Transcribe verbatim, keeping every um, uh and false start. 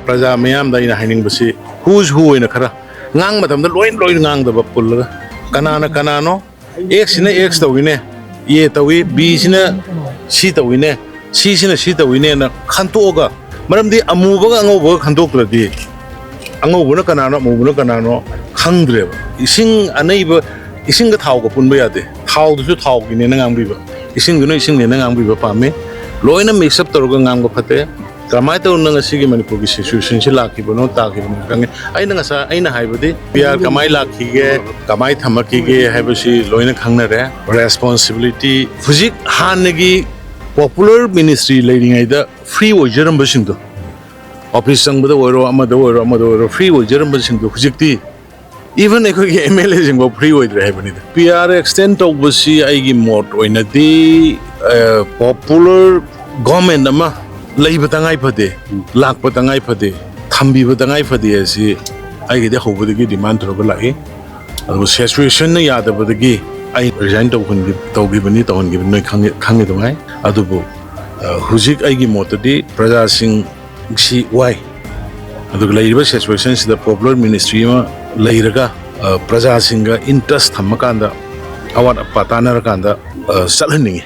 ꯄ꯭ꯔꯖꯥ ꯃꯤꯌꯥꯝꯗ ꯑꯩꯅ ꯍꯥꯏꯅꯤꯡꯕꯁꯤ, who's who ꯑꯣꯏꯅ ꯈꯔ ꯉꯥꯡꯕ ꯃꯇꯝꯗ ꯂꯣꯏ ꯂꯣꯏ ꯉꯥꯡꯗꯕ, ꯄꯨꯜꯂꯒ ꯀꯅꯥꯅ ꯀꯅꯥꯅꯣ, ꯑꯦꯛꯁꯁꯤꯅ ꯑꯦꯛꯁ ꯇꯧꯏꯅꯦ, ꯑꯦ ꯇꯧꯏ, ꯕꯤꯁꯤꯅ ꯁꯤ ꯇꯧꯏꯅꯦ, ꯁꯤꯁꯤꯅ ꯁꯤ ꯇꯧꯏꯅꯦꯅ ꯈꯟꯇꯣꯛꯑꯒ, ꯃꯔꯝꯗꯤ ꯑꯃꯨꯕꯒ ꯑꯉꯧꯕꯒ ꯈꯟꯗꯣꯛꯇ꯭ꯔꯗꯤ ꯑꯉꯧꯕꯅ ꯀꯅꯥꯅꯣ, ꯑꯃꯨꯕꯅ ꯀꯅꯥꯅꯣ ꯈꯪꯗ꯭ꯔꯦꯕ꯫ ꯏꯁꯤꯡ ꯑꯅꯩꯕ, ꯏꯁꯤꯡꯒ ꯊꯥꯎꯒ ꯄꯨꯟꯕ ꯌꯥꯗꯦ꯫ ꯊꯥꯎꯗꯨꯁꯨ ꯊꯥꯎꯒꯤꯅꯦꯅ ꯉꯥꯡꯕꯤꯕ, ꯏꯁꯤꯡꯗꯨꯅ ꯏꯁꯤꯡꯅꯦꯅ ꯉꯥꯡꯕꯤꯕ ꯄꯥꯝꯃꯤ꯫ ꯂꯣꯏꯅ ꯃꯤꯛꯁ ꯑꯞ ꯇꯧꯔꯒ ꯉꯥꯡꯕ ꯐꯠꯇꯦ꯫ ꯀꯔꯝꯍꯥꯏꯅ ꯇꯧꯗꯅ ꯉꯁꯤꯒꯤ ꯃꯅꯤꯄꯨꯔꯒꯤ ꯁꯤꯆꯨꯋꯦꯁꯟꯁꯤ ꯂꯥꯛꯈꯤꯕꯅꯣ, ꯇꯥꯈꯤꯕꯅꯣ ꯈꯪꯉꯦ꯫ ꯑꯩꯅ ꯉꯁꯥꯏ, ꯑꯩꯅ ꯍꯥꯏꯕꯗꯤ ꯄꯤ ꯑꯥꯔ ꯀꯃꯥꯏꯅ ꯂꯥꯛꯈꯤꯒꯦ, ꯀꯃꯥꯏꯅ ꯊꯝꯃꯛꯈꯤꯒꯦ ꯍꯥꯏꯕꯁꯤ ꯂꯣꯏꯅ ꯈꯪꯅꯔꯦ꯫ ꯔꯦꯁꯄꯣꯟꯁꯤꯕꯤꯂꯤꯇꯤ ꯍꯧꯖꯤꯛ ꯍꯥꯟꯅꯒꯤ ꯄꯣꯄꯨꯂꯔ ꯃꯤꯅꯤꯁꯇ꯭ꯔꯤ ꯂꯩꯔꯤꯉꯩꯗ ꯐ꯭ꯔꯤ ꯑꯣꯏꯖꯔꯝꯕꯁꯤꯡꯗꯣ, ꯑꯣꯐꯤꯁ ꯆꯪꯕꯗ ꯑꯣꯏꯔꯣ, ꯑꯃꯗ ꯑꯣꯏꯔꯣ, ꯑꯃꯗ ꯑꯣꯏꯔꯣ, ꯐ꯭ꯔꯤ ꯑꯣꯏꯖꯔꯝꯕꯁꯤꯡꯗꯣ ꯍꯧꯖꯤꯛꯇꯤ ꯏꯚꯟ ꯑꯩꯈꯣꯏꯒꯤ ꯑꯦꯝ ꯑꯦꯜ ꯑꯦꯁꯤꯡꯐꯥꯎ ꯐ꯭ꯔꯤ ꯑꯣꯏꯗ꯭ꯔꯦ ꯍꯥꯏꯕꯅꯤꯗ꯫ ꯄꯤ ꯑꯥꯔ ꯑꯦꯛꯁꯇꯦꯟ ꯇꯧꯕꯁꯤ ꯑꯩꯒꯤ ꯃꯣꯠ ꯑꯣꯏꯅꯗꯤ ꯄꯣꯄꯨꯂꯔ ꯒꯣꯔꯃꯦꯟ ꯑꯃ ꯂꯩꯕ ꯇꯉꯥꯏ ꯐꯗꯦ, ꯂꯥꯛꯄ ꯇꯉꯥꯏ ꯐꯗꯦ, ꯊꯝꯕꯤꯕ ꯇꯉꯥꯏ ꯐꯗꯦ ꯑꯁꯤ ꯑꯩꯒꯤꯗꯤ ꯍꯧꯕꯗꯒꯤ ꯗꯤꯃꯥꯟ ꯇꯧꯔꯒ ꯂꯥꯛꯏ꯫ ꯑꯗꯨꯒ ꯁꯤꯆꯨꯋꯦꯁꯟꯅ ꯌꯥꯗꯕꯗꯒꯤ ꯑꯩ ꯔꯤꯖꯥꯏꯟ ꯇꯧꯍꯟꯈꯤ-, ꯇꯧꯈꯤꯕꯅꯤ, ꯇꯧꯍꯟꯈꯤꯕꯅꯤ, ꯅꯣꯏ ꯈꯪꯉꯤ, ꯈꯪꯉꯤ ꯑꯗꯨꯉꯥꯏ꯫ ꯑꯗꯨꯕꯨ, ꯑ, ꯍꯧꯖꯤꯛ ꯑꯩꯒꯤ ꯃꯣꯠꯇꯗꯤ ꯄ꯭ꯔꯖꯥꯁꯤꯡ ꯁꯤ ꯋꯥꯏ꯫ ꯑꯗꯨꯒ ꯂꯩꯔꯤꯕ ꯁꯤꯆꯨꯋꯦꯁꯟꯁꯤꯗ ꯄꯣꯄꯨꯂꯔ ꯃꯤꯅꯤꯁꯇ꯭ꯔꯤ ꯑꯃ ꯂꯩꯔꯒ, ꯑ, ꯄ꯭ꯔꯖꯥꯁꯤꯡꯒ ꯏꯟ ꯇꯆ ꯊꯝꯃꯀꯥꯟꯗ, ꯑꯋꯥꯠ ꯑꯄꯥ ꯇꯥꯟꯅꯔꯀꯥꯟꯗ, ꯑ, ꯆꯠꯍꯟꯅꯤꯡꯉꯤ꯫